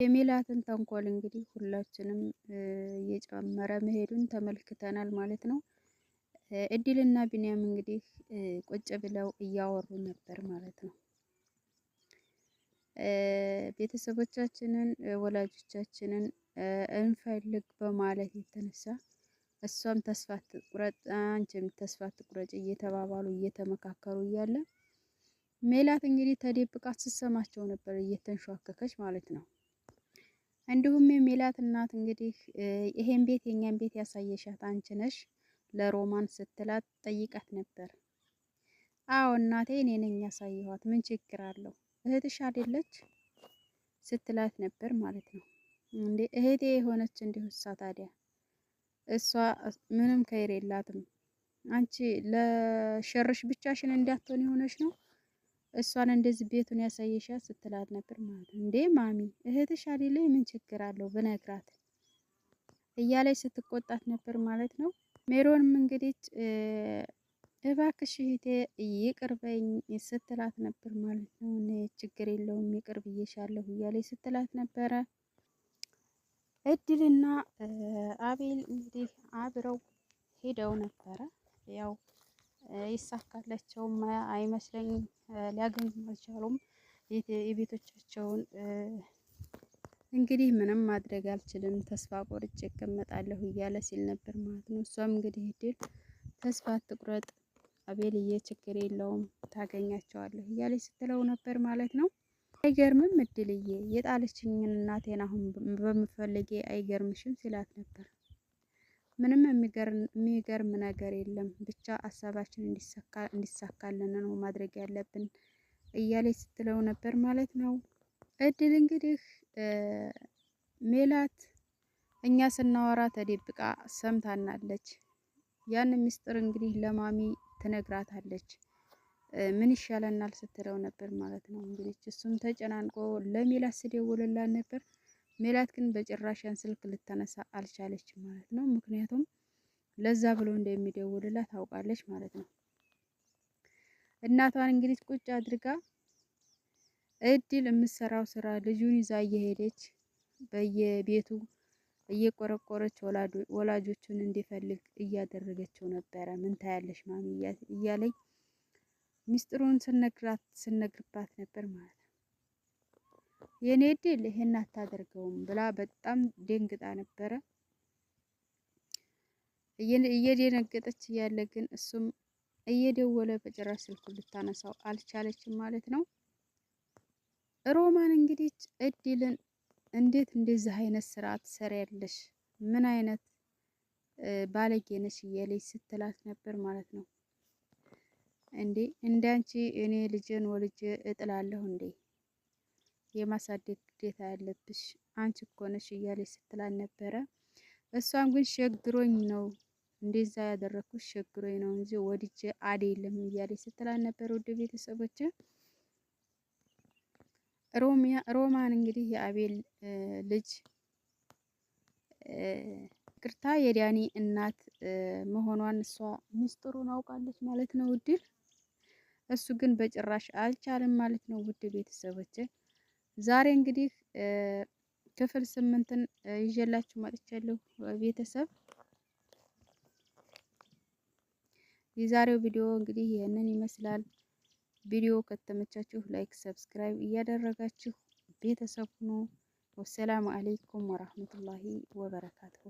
የሜላትን ተንኮል እንግዲህ ሁላችንም እየጨመረ መሄዱን ተመልክተናል ማለት ነው። እድልና ቢንያም እንግዲህ ቁጭ ብለው እያወሩ ነበር ማለት ነው። ቤተሰቦቻችንን ወላጆቻችንን እንፈልግ በማለት የተነሳ እሷም ተስፋ ትቁረጥ አንቺም ተስፋ ትቁረጭ እየተባባሉ እየተመካከሩ እያለ ሜላት እንግዲህ ተደብቃ ስትሰማቸው ነበር እየተንሸዋከከች ማለት ነው። እንዲሁም የሜላት እናት እንግዲህ ይሄን ቤት የኛን ቤት ያሳየሻት አንቺ ነሽ ለሮማን ስትላት ጠይቃት ነበር። አዎ እናቴ እኔ ነኝ ያሳየኋት፣ ምን ችግር አለው እህትሽ አይደለች ስትላት ነበር ማለት ነው። እንዴ እህቴ የሆነች እንዲሁ እሷ ታዲያ እሷ ምንም ከይር የላትም። አንቺ ለሸርሽ ብቻሽን እንዳትሆን የሆነች ነው እሷን እንደዚህ ቤቱን ያሳየሻት ስትላት ነበር ማለት ነው። እንዴ ማሚ እህትሽ አይደለ ምን ችግር አለው ብነግራት እያለች ስትቆጣት ነበር ማለት ነው። ሜሮንም እንግዲህ እባክሽ እህቴ ይቅር በይኝ ስትላት ነበር ማለት ነው። እኔ ችግር የለውም ይቅር ብዬሻለሁ እያለች ስትላት ነበረ። እድልና አቤል እንግዲህ አብረው ሄደው ነበረ። ያው ይሳካላቸውም አይመስለኝም፣ ሊያገኙ አልቻሉም። የቤቶቻቸውን እንግዲህ ምንም ማድረግ አልችልም፣ ተስፋ ቆርጬ እቀመጣለሁ እያለ ሲል ነበር ማለት ነው። እሷም እንግዲህ እድል ተስፋ አትቁረጥ አቤልዬ፣ ችግር የለውም ታገኛቸዋለሁ እያለች ስትለው ነበር ማለት ነው። አይገርምም እድልዬ የጣለችኝን እናቴን አሁን በመፈለጌ አይገርምሽም ሲላት ነበር። ምንም የሚገርም ነገር የለም ብቻ ሀሳባችን እንዲሳካልን ነው ማድረግ ያለብን እያለች ስትለው ነበር ማለት ነው። እድል እንግዲህ ሜላት እኛ ስናወራ ተደብቃ ሰምታናለች። ያን ሚስጥር እንግዲህ ለማሚ ትነግራታለች። ምን ይሻለናል ስትለው ነበር ማለት ነው። እንግዲህ እሱም ተጨናንቆ ለሜላት ስደውልላት ነበር። ሜላት ግን በጭራሽ ያን ስልክ ልታነሳ አልቻለችም ማለት ነው። ምክንያቱም ለዛ ብሎ እንደሚደውልላት ታውቃለች ማለት ነው። እናቷን እንግዲህ ቁጭ አድርጋ እድል የምትሰራው ስራ ልጁን ይዛ እየሄደች በየቤቱ እየቆረቆረች ወላጆቹን እንዲፈልግ እያደረገችው ነበረ። ምን ታያለሽ ማሚ እያለኝ ሚስጥሩን ስነግራት ስነግርባት ነበር ማለት ነው። የኔ እድል ይሄን አታደርገውም ብላ በጣም ደንግጣ ነበረ። እየደነገጠች እያለ ግን እሱም እየደወለ በጭራሽ ስልኩን ልታነሳው አልቻለችም ማለት ነው። ሮማን እንግዲህ እድልን እንዴት እንደዚህ አይነት ስራ ትሰሪያለሽ? ምን አይነት ባለጌ ነሽ? እያለች ስትላት ነበር ማለት ነው። እንዴ እንዳንቺ እኔ ልጄን ወልጄ እጥላለሁ እንዴ? የማሳደግ ግዴታ ያለብሽ አንቺ እኮ ነሽ እያለች ስትላት ነበረ። እሷም ግን ሸግሮኝ ነው እንደዛ ያደረኩት ሸግሮኝ ነው እንጂ ወድጄ አይደለም እያለች ስትላት ነበር። ውድ ቤተሰቦች ሮማን እንግዲህ የአቤል ልጅ ቅርታ የዳኒ እናት መሆኗን እሷ ሚስጥሩን አውቃለች ማለት ነው። ውድል እሱ ግን በጭራሽ አልቻልም ማለት ነው። ውድ ቤተሰቦች ዛሬ እንግዲህ ክፍል 8ን ይዤላችሁ መጥቻለሁ ቤተሰብ። የዛሬው ቪዲዮ እንግዲህ ይህንን ይመስላል። ቪዲዮ ከተመቻችሁ like፣ subscribe እያደረጋችሁ ቤተሰብ ሁኑ። والسلام عليكم ورحمة الله وبركاته።